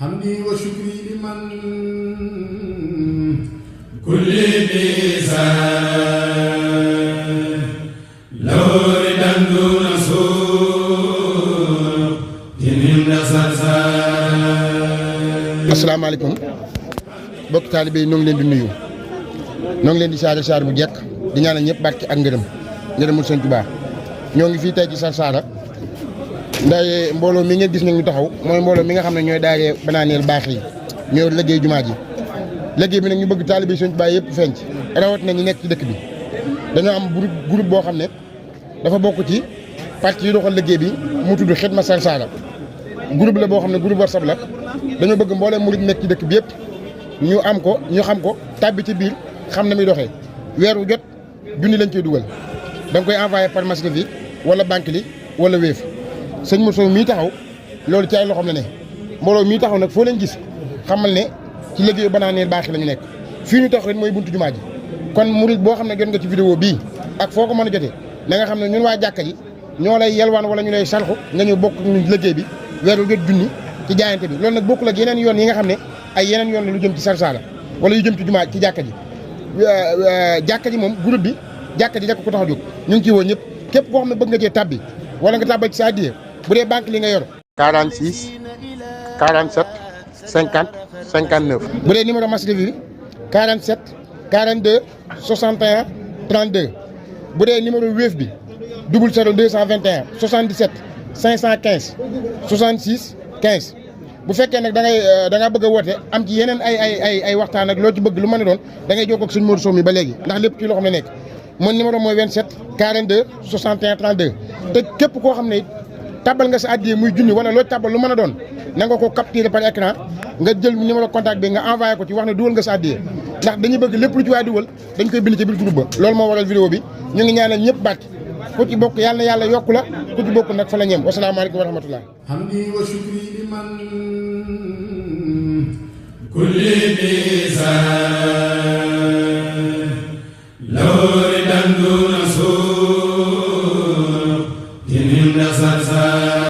حمدي وشكري لمن كل ميزان لو ردا دون سوء تنين سلسال. السلام عليكم bokk taalibe yi ñoo ngi leen di nuyu ñoo ngi leen di saar bu jekk di ñaanal ñëpp barke ak ngërëmul Sëñ Tuubaa ñoo ngi fii tey ci Sarsara ndaye mbooloo mi ngeen gis nag ñu taxaw mooy mbooloo mi nga xam ne ñooy daayee Bananeel baax yi ñoo liggéey jumaa ji liggéey bi nag ñu bëgg taalibe yi Sëñ Tuubaa yëpp feeñ ci rawat na ñu nekk ci dëkk bi dañoo am groupe boo xam ne dafa bokk ci parti yi doxal liggéey bi mu tudd Xidma Sarsara groupe la boo xam ne groupe WhatsApp la dañoo bëgg mbooleem murid nekk ci dëkk bi yëpp ñu am ko ñu xam ko tàbbi ci biir xam na muy doxee weeru jot junni lañ koy dugal da nga koy envoyé par Maxit bi wala banque li wala Wave sëñ Moussa mii taxaw loolu ci ay loxoom la ne mbooloo mii taxaw nag foo leen gis xamal ne ci liggéeyu Bananeel baax la ñu nekk fii ñu taxaw rek mooy buntu jumaa ji kon murid boo xam ne jot nga ci vidéo bii ak foo ko mën a jotee na nga xam ne ñun waa jàkka ji ñoo lay yelwaan wala ñu lay salxu nga ñëw bokk ñu liggéey bi weeru jot junni ci jaayante bi loolu nag bokkul ak yeneen yoon yi nga xam ne ay yeneen yoon la lu jëm ci Sarsara wala yu jëm ci jumaa ci jàkka ji jàkka ji moom groupe bi jàkka ji rek ko tax a jóg ñu ngi ciy woo ñëpp képp koo xam ne bëgg nga cee tabbi wala nga tàbbal ci sa addiya bu dee banque li nga yor 46 47 50 59 bu dee numéro Maxit bi 47 42 61 32 bu dee numéro Wave bi 00 221 77 515 66 15 bu fekkee nag da nga bëgg a woote am ci yeneen ay waxtaan ak loo ci bëgg lu mën a doon da ngay jokkoo ak sëñ Modou Sow mi ba léegi ndax lépp ci loo xam ne nekk mon numéro mooy 27 42 61 32 te képp koo xam ne tabal nga sa addiya muy junni wala loo tabal lu mën a doon na nga ko capturer par écran nga jël numéro contact bi nga envoyé ko ci wax ne dugal nga sa addiya ndax dañuy bëgg lépp lu ci waay dugal dañ koy bind ci biir groupe ba loolu moo waral vidéo bi ñu ngi ñaanal ñëpp barke ku ci bokk yàlla na yàlla yokku la ku ci bokk nag fa la ñeem wasalaamaaleykum wa rahmatullah حمدي وشكري لمن كل ميزان